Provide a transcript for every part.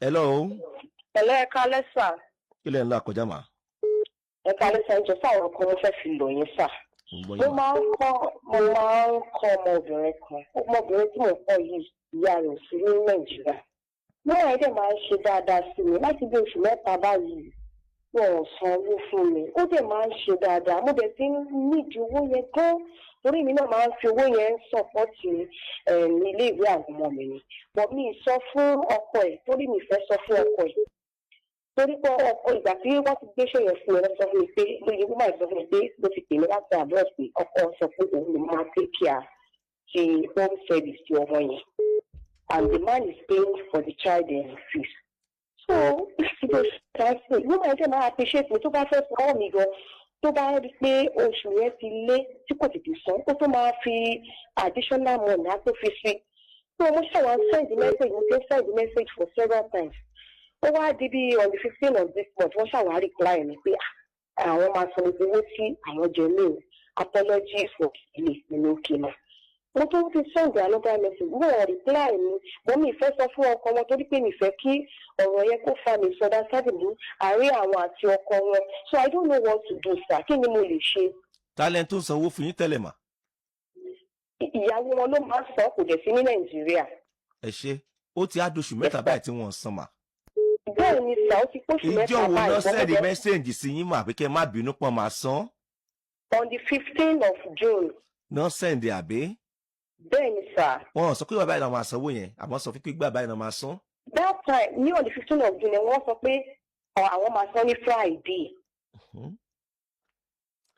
Hello. Hello, ẹ káalẹ́ sà. Kí lẹ̀ ń là kọjá mà? Ẹ káalẹ́ sà, ẹ jọ̀ọ́ sà, ọ̀rọ̀ kan mo fẹ́ fi lọ̀ yín sà. Mo ń gbọ́ Mo yín mà. máa ń kọ́ ọmọbìnrin kan. Ọmọbìnrin tí mò ń kọ́ yìí, ìyá rẹ̀ ò sí ní Nàìjíríà. Wọ́n ẹ̀ dẹ̀ máa ń ṣe dáadáa sí mi láti bí oṣù 3 báyìí. Wọn ò san owó fún mi. Ó dẹ̀ máa ń ṣe dáadáa. Mo dẹ̀ ti ń nídìí owó yẹn gan. Torí mi náà máa ń fi owó yẹn support ilé ìwé àwọn ọmọ mi ni. But mi ì sọ fún ọkọ ẹ̀ torí mi fẹ́ sọ fún ọkọ ẹ̀, torí pé ọkọ, ìgbà tí wọ́n ti gbéṣẹ́ yẹn fún mi, wọ́n sọ fún mi pé lóye woman sọ fún mi pé ló ti pè mí láti abroad pé ọkọ sọ pé òun ló máa take care ti home service ti ọmọ yẹn, and the man is paying for the child fees. So ìṣèjọba ṣe woman yẹn tẹ̀ máa appreciate mi. Tó bá fẹ́ sanwó mi gan, tó bá rí pé oṣù yẹn ti lé tí kò tètè san, ó tó máa fi additional money á tó fi sí. So mo ṣàwọn send message, mo ti send message for several times. Ó wá di bí on the 15 of this month, wọ́n ṣàwárí reply mi pé ah, àwọn máa san gbogbo owó tí àwọn jẹ ní o, apology for delay nínú òkè náà. Mo tún ti send another message, wọ́n reply mi. Mo mi fẹ́ sọ fún ọkọ wọn torí pé mi fẹ́ kí ọ̀rọ̀ yẹn kó fa misunderstanding ní àárín àwọn àti ọkọ wọn. So I don't know what to do, sir. Kí ni mo lè ṣe? Talent tó ń sanwó fún yín tẹ́lẹ̀ mà? Ìyàwó wọn ló máa ń sọ, kò dẹ̀ sí ní Nàìjíríà. Ẹ ṣe, ó ti á doṣù 3 báyìí tí wọ́n san mà? Bẹ́ẹ̀ ni sà, ó ti póṣù Ìjọ 3 wo báyìí. náà send message sí yín mà, pé kẹ́ ẹ má bínú pọ̀ máa san? On the 15 of June. Náà send àbí? Bẹ́ẹ̀ ni sà. Wọn sọ pé bàbá yìí náà máa sanwó yẹn, àmọ́ sọ pé bàbá yìí náà máa san? That time ní on the 15 of June, wọ́n sọ pé àwọn máa san ní Friday.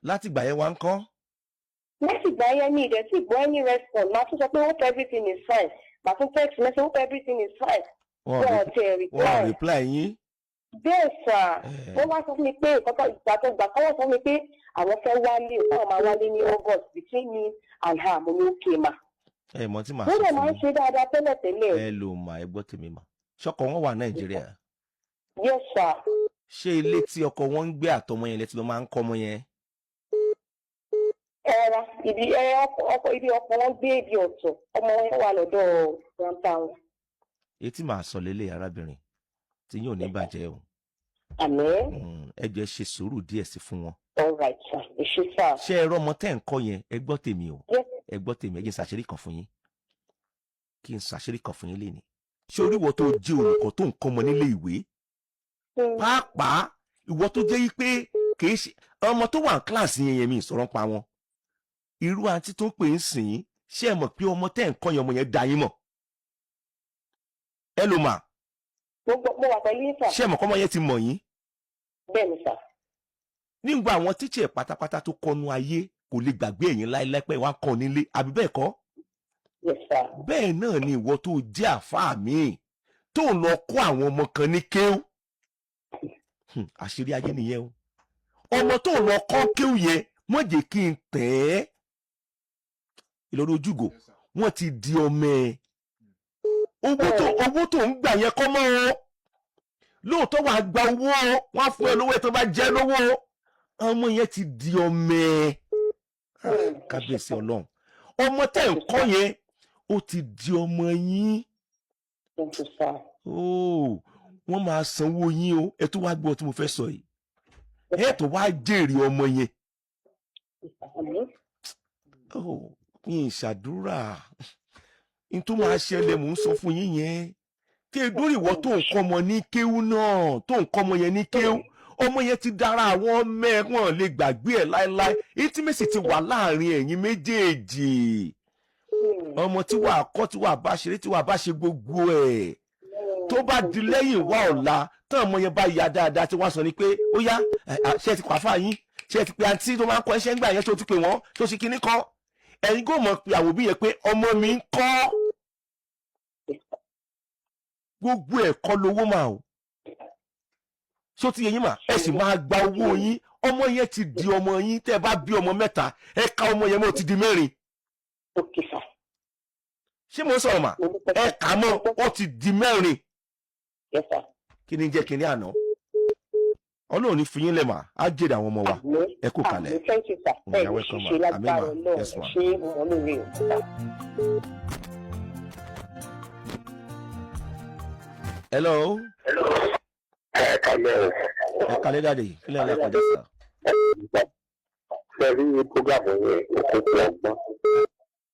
Láti ìgbà yẹn wá ń kọ́? Láti ìgbà yẹn ní ìdẹ̀ tí gbọ́ any response. Màá tún sọ pé hope everything is fine, màá tún text message, hope everything is fine. Wọn Wọn ò tẹ̀ wọn reply. Reply yín? Bẹ́ẹ̀ sà. Eh. Wọ́n wá sọ fún mi pé nǹkan tó ìgbà tó gbà kọ́wọ́ sọ fún mi pé àwọn fẹ́ wálé, àwọn máa wálé ní August, between me and her. Mo ní okay ma. Ẹ mọ tí màá Wọ́n sọ dẹ̀ máa fún ń ṣe dáadáa tẹ́lẹ̀tẹ́lẹ̀. yín. Ẹ lò mà, ẹ gbọ́ tèmi mà. Ṣọkọ wọn wà Nàìjíríà? Yes sir. Ṣé ilé tí ọkọ wọn ń gbé àtọmọ yẹn lẹ́tí ló máa ń kọ́ ọmọ yẹn? Ẹ̀rọ ibi ẹ ọkọ ibi ọkọ wọn gbé ibi ọ̀tọ̀, ọmọ wọn wà lọ́dọ̀ grandpa wọn. Etí màá sọ lélẹ̀, arábìnrin, tí yóò ní bàjẹ́ o. Àmín. Ẹ jẹ́ ṣe sùúrù díẹ̀ sí fún wọn. All right sir, ẹ ṣé sir. Ṣé ẹ rọ́mọ tẹ́ ń kọ́ yẹn? Ẹ gbọ́ tèmi o. Yes. Ẹ gbọ́ tèmi, ẹ jẹ́ n ṣàṣírí kan fún yín, kí n ṣàṣírí kan fún yín lénìí. Ṣé oríwọ tó jẹ́ olùkọ́ tó ń kọ́ ọmọ nílé ìwé, pàápàá ìwọ tó jẹ́ pé kì í ṣe ọmọ tó wà ní kíláàsì yẹn yẹn, mi ìsọ̀rọ̀ ń pa wọn, irú àǹtí tó ń pè ń sìn yín, ṣé ẹ mọ̀ pé ọmọ tẹ́ ń kọ́ yẹn, ọmọ yẹn da yín mọ̀? Ẹ ló mà. Mo gbọ́, mo wà pẹ̀lú yín sir. Ṣé ẹ mọ̀ kọ́mọ yẹn ti mọ̀ yín? Bẹ́ẹ̀ ni sir. Nígbà àwọn tíṣẹ̀ pátápátá tó kọnu ayé kò lè gbàgbé ẹ̀yìn láéláé pé wọ́n á kọ́ nílé, àbí bẹ́ẹ̀ kọ́? Yes sir. Bẹ́ẹ̀ náà ni ìwọ tó jẹ́ àfáà míì tó ń lọ kọ́ àwọn ọmọ kan ní kéwú. Àṣírí ayé nìyẹn o. Ọmọ tó ń lọ kọ́ kéwú yẹn, wọ́n jẹ́ kí n tẹ̀ ẹ́ Ìlọrin ojúgò, wọ́n ti di ọmọ ẹ̀. Owó tó ń gbà yẹn kọ́ mọ́ ọ. Lóòótọ́ wàá gba owó, wọ́n á fún ẹ lówó ẹ tó bá jẹ́ lówó. Ọmọ yẹn ti di ọmọ ẹ̀. Kábíyèsí Ọlọ́run, ọmọ tẹ́ ń kọ́ yẹn, ó ti di ọmọ yín. Thank you, sir. Ooo, wọ́n máa sanwó yín o. Ẹ tó wá gbọ́ tí mo fẹ́ sọ yìí, ẹ tó wá jèrè ọmọ yẹn. Àmín. Oh, mi ì ṣàdúrà n tó máa ṣẹlẹ̀, mò ń sọ fún yín yẹn. Tí e dórí ìwọ tó ń kọ́ ọmọ ní kéwú náà, tó ń kọ́ ọmọ yẹn ní kéwú, ọmọ yẹn ti dára àwọn ọmọ ẹ, wọn lè gbàgbé ẹ láéláé. Intimacy ti wà láàrin ẹ̀yin méjèèjì. Ọmọ tí wàá kọ́, tí wàá bá ṣeré, tí wàá bá ṣe gbogbo ẹ̀, tó bá di lẹ́yìn wá ọ̀la, tán ọmọ yẹn bá ya dáadáa, tí wọ́n sọ ni pé ó yá, ṣé ẹ ti kọ́ àfáà yín? Ṣé ẹ ti pe àǹtí tó máa ń kọ́ ẹṣẹ́ ńgbà yẹn? Ṣé o ti pè wọ́n? Tó ṣe kinní kan, ẹ̀yin kò mọ̀ pé àwọn òbí yẹn pé ọmọ mi ń kọ́. Gbogbo ẹ̀kọ́ lowó mà o. Ṣó ti yẹ yín mà? Ẹ sì máa gba owó yín. Ọmọ yẹn ti di ọmọ yín. Tẹ́ ẹ bá bí ọmọ mẹ́ta, ẹ ká ọmọ yẹn mọ́, ó ti di mẹ́rin. Okay sir. Ṣé mo ń sọ̀rọ̀ mà? Mo dúpẹ́. Ẹ kà á mọ́, ó ti di mẹ́rin. Yes sir. Kí ni jẹ́ kí ni àná? Ọlọ́run ní fi yín lẹ̀ mà, á jèrè àwọn ọmọ wa. Àmín. Ẹ kú kalẹ̀. Àmín. Thank you, sir. You're Ẹ ní welcome, ṣiṣẹ́ ma. Àmín, lágbára ma. Ọlọ́run. Yes, ma. Ṣé mo lóore o. Hello. Ẹ kalẹ̀ o. Ẹ kalẹ́ daddy, kílẹ̀ ńlá kọjá sà. Ṣe rí program yẹn, ó kún fún ọgbọ́n.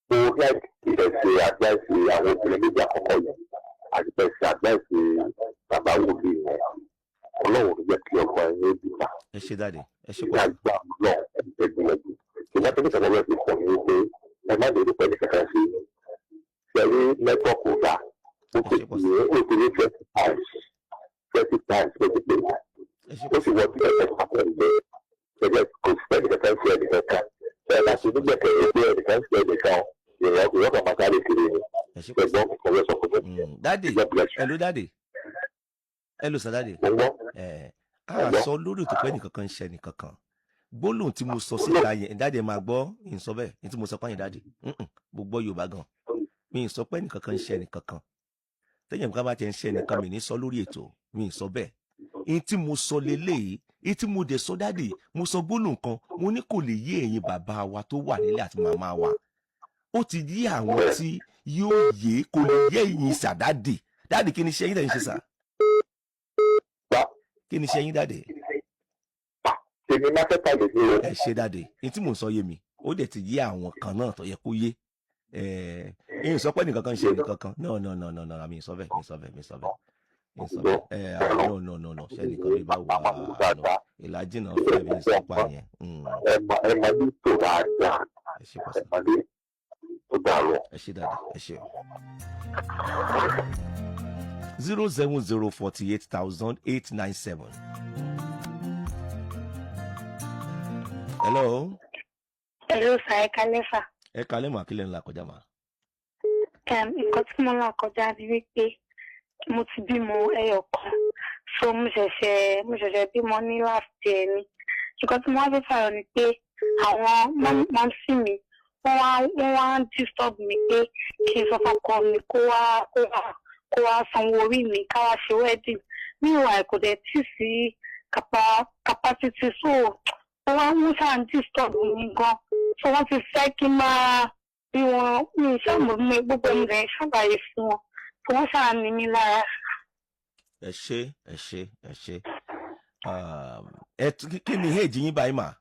Mo láti ẹ̀ ṣe advice àwọn obìnrin méjì àkọ́kọ́ yẹn àti pẹ̀ ṣe advice bàbá wòlíì yẹn. Ọlọ́run ló jẹ́ kí ọmọ ẹ̀yìn ó bímọ. Ẹ ṣe daddy, ẹ ṣe pọ̀. Ìgbà náà ẹ gbìyànjú. Ìgbà tó ní sọ̀rọ̀ bẹ́ẹ̀ fi kàn ní pé ẹ má lè rí pẹ̀lú kankan sí i. Ṣe rí network dà, ó ti ní ó ti ní 20 times, 20 times ló ti pè é. Ẹ ṣe Ó pọ̀. sì wọ bí ẹ̀fẹ̀ pàpọ̀ ìgbẹ́ ẹgbẹ́ kò sí ẹnìkan ṣe ẹnìkan kan ẹ bá ti nígbẹ̀kẹ̀ pé ẹnìkan ṣe ẹnìkan, ìrọ̀ ìrọ̀ kan máa sáré kiri ni. Ẹ ṣe pọ̀. Ẹ̀gbọ́n ọ̀rẹ́ sọ fún mi. Daddy. God bless you. Hello daddy, hello sir, daddy. Mo ń gbọ́. Ẹ a sọ lórí ètò pé ẹnìkankan ń ṣe ẹnìkankan. Gbólóhùn tí mo sọ síta yẹn, daddy, ẹ máa gbọ́ ì ń sọ bẹ́ẹ̀ ní tí mo sọ pé àyìn daddy, mo gbọ́ Yorùbá gan. Mi ì sọ pé ẹnìkankan ń ṣe ẹnìkankan. Tẹ́yìn nǹkan bá ti ń ṣe ẹnìkan, mi ní sọ lórí ètò, mi ì sọ bẹ́ẹ̀. Ní tí mo sọ leléyìí, ní tí mo dẹ̀ sọ, daddy, mo sọ gbólóhùn kan, mo ní kò lè yé ẹ̀yin bàbá wa tó wà nílé àti màmá wa. Ó ti yé àwọn tí yóò yé, kò lè yé ẹ̀yin sà. Daddy, daddy, kí ni iṣẹ́ yín tẹ̀ ń ṣe sà? Kí ni iṣẹ́ yín, daddy? Èmi marketer lè ní o. Ẹ ṣe daddy, ní tí mò ń sọ yé mi, ó dẹ̀ ti yé àwọn kan náà tó yẹ kó yé. Ẹ ẹ sọ pé nìkan kan ń ṣe nìkan kan. No, no, no, no, no, mi sọ bẹ́ẹ̀, mi sọ bẹ́ẹ̀, mi sọ bẹ́ẹ̀, mi sọ bẹ́ẹ̀. Ẹ no, no, no, no, ṣe nìkan bí bá wà no ìlàjì náà fẹ́ mi sọ pa yẹn. Ẹ máa ní tò dáadáa. Ẹ ṣe pọ̀ Ẹ sí. máa ní tó dàrọ. Ẹ ṣe dáadáa, ẹ ṣe o. 070 48897. Hello. Hello sir, ẹ kálẹ́ sà. Ẹ kalẹ́ mà, kílẹ̀ ńlá kọjá mà. Nǹkan tí mo là kọjá ni wípé mo ti bímọ ẹyọ kan, so mo ṣẹ̀ṣẹ̀ bímọ ní last year ni. Nǹkan tí mo wá fẹ́ fààyàn ni pé àwọn mumsy mi, wọ́n wá ń disturb mi pé kí n sọ fọ́kọ mi kó wá sanwó orí mi, ká wá ṣe wedding. Meanwhile, kò dẹ̀ tí sí capacity, so wọ́n wá ń ṣáà ń disturb mi gan, so wọ́n ti fẹ́ kí n máa bí wọn. Mi ò ṣàmù mi gbogbo ẹmu rẹ̀ ṣàlàyé fún wọn, tí wọ́n ṣáà ní mi lára. Ẹ ṣe, ẹ ṣe, ẹ ṣe. Ẹ kí ni age yín báyìí mà?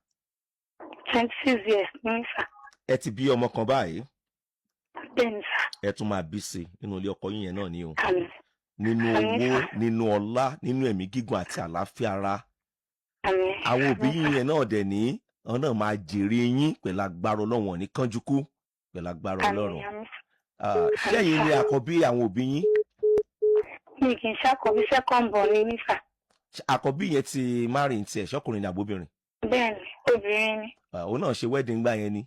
26 years ní sà. Ẹ ti bí ọmọ kan báyìí? Bẹ́ẹ̀ ni sà. Ẹ tún máa bí sí nínú ilé ọkọ yín yẹn náà ni o. Àmín. Nínú Àmín. owó, nínú ọlá, nínú ẹ̀mí gígùn àti àlàáfíà ara. Àmín. Àwọn òbí yín yẹn náà dẹ̀ ní àwọn náà máa jèrè yín pẹ̀lú agbára Ọlọ́run, ní kánjú kú pẹ̀lú agbára Ọlọ́run. Àmín, àmín. Ah, ṣẹ́yìn ni àkọ́bí àwọn òbí yín? Mi kì í ṣàkọ́bí, second born ni mí sà. Àkọ́bí yẹn ti marry ní tiẹ̀? Ṣọ́kùnrin ní àbóbìnrin? Bẹ́ẹ̀ ni, obìnrin ni. Ah, òun náà ṣe wedding gbà yẹn ni?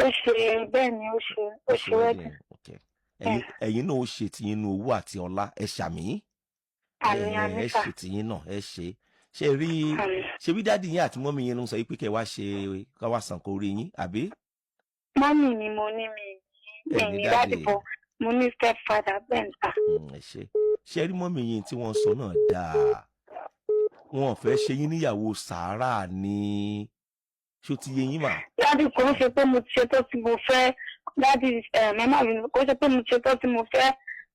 Ó ṣe, bẹ́ẹ̀ ni, ó ṣe wedding. Okay. Ẹ̀yin náà ó ṣe tiyín nu owó àti ọlá, ẹ ṣàmì. Àmín, àmín Ẹ sà. ṣe tiyín náà, ẹ ṣe ṣe rí. Àmín. Ṣe bí daddy yín àti mummy yín ló ń sọ yìí pé kẹ́ wá ṣe, ká wá san kó rí yín, àbí? Mummy ni mo ní, mi Ẹ mi ní ní daddy, daddy. But mo ní step father, bẹ́ẹ̀ ni sà. Ẹ ṣe ṣe rí, mummy yín tí wọ́n sọ náà dáa, wọn ò fẹ́ ṣe yín níyàwó sàárà ni. Ṣó ti yé yín mà? Daddy, kò ń ṣe pé mo ti ṣe tó tí mo fẹ́, daddy, ẹ má bínú, kò ń ṣe pé mo ti ṣe tó tí mo fẹ́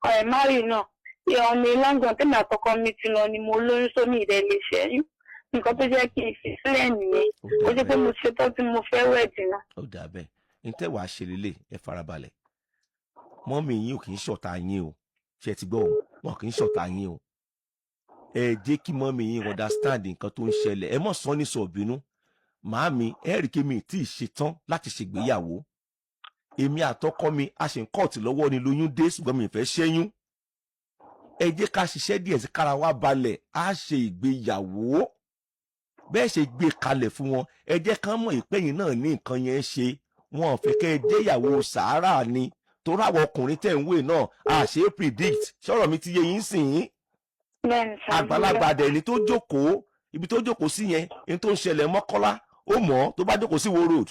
ẹ̀ marry náà. Ọ̀nà ìlànà tèmi àtọkọ mi ti lọ ni mo lóyún sómi ìdẹ lè ṣẹ́yún. Nǹkan tó jẹ́ kí n fi sílẹ̀ nìyẹn. Ó Kò dáa ṣe pé bẹ́ẹ̀. mo ti ṣe tó tí mo fẹ́ wed náà. Ó dáa bẹ́ẹ̀. Ní tẹ́ wàá ṣe lélẹ̀, ẹ farabalẹ̀. Mummy yín ò kì í ṣọ̀tá yín o, ṣe ti gbọ́ o? Wọn kì í ṣọ̀tá yín o. Ẹ jẹ́ kí mummy yín understand nǹkan tó ń ṣẹlẹ̀. Ẹ mọ̀ sọ ní sọ bínú. Màámi, ẹ rí i pé mi ì tí ì ṣetán láti ṣègbéyàwó. Èmi àtọkọ mi a ṣe ń kọ́ọ̀tì lọ́wọ́ ni lóyún dé, ṣùgbọ́n mi ì fẹ́ ṣẹ́yún. Ẹ jẹ́ ká ṣiṣẹ́ díẹ̀ sí, kára wa balẹ̀, á ṣe ìgbéyàwó. Bẹ́ẹ̀ ṣe gbé kalẹ̀ fún wọn, ẹ jẹ́ ká mọ̀ ìpẹ́yìn náà ní nǹkan yẹn ṣe. Wọn ò fẹ́ kẹ́ ẹ jẹ́yàwó sàárà ni, torí àwọn ọkùnrin tẹ̀ ń wé náà, a ṣe é predict. Sọ̀rọ̀ mi ti yé yín sìn yín? Bẹ́ẹ̀ ni sà. Àgbàlagbà dẹ̀ ni tó jókòó ibi tó jókòó sí yẹn, ní tó ń ṣẹlẹ̀ Mọ́kọ́lá ó mọ̀ ọ́. Tó bá jókòó sí Wo Road,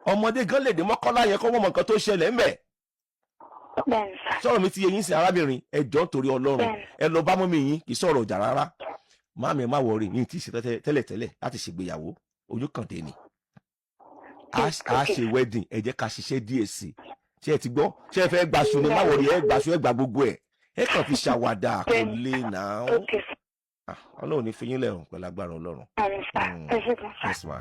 ọmọdé gan lè dé Mọ́kọ́lá yẹn kó wọ́n mọ̀ nǹkan tó ṣẹlẹ̀ ńbẹ̀. Bẹ́ẹ̀ ni sà. Sọ̀rọ̀ mi ti yé yín sìn, arábìnrin? Ẹ jọ̀ọ́, nítorí Ọlọ́run, Bẹ́ẹ̀ ni. ẹ lọ bá mummy yín. Kì í sọ̀rọ̀ ọjà rárá. Máàmì, ẹ má worry, ní tí ì ṣe tẹ́lẹ̀tẹ́lẹ̀ láti ṣègbéyàwó, ojú kàn dé ni a ṣe wedding. Ẹ jẹ́ ká ṣiṣẹ́ díẹ̀ sí i. Ṣé ẹ ti gbọ́? Ṣé ẹ fẹ́ gbaṣu ni? Má worry, ẹ gbaṣu, ẹ gba gbogbo ẹ̀. Ẹ kàn fi ṣàwàdà, kò lè nà ó. Okay sir. Ah, Ọlọ́run ní fi yín lẹ̀ hàn pẹ̀lú agbára Ọlọ́run. Àmín sir. Ẹ ṣé gan sir. Yes, ma.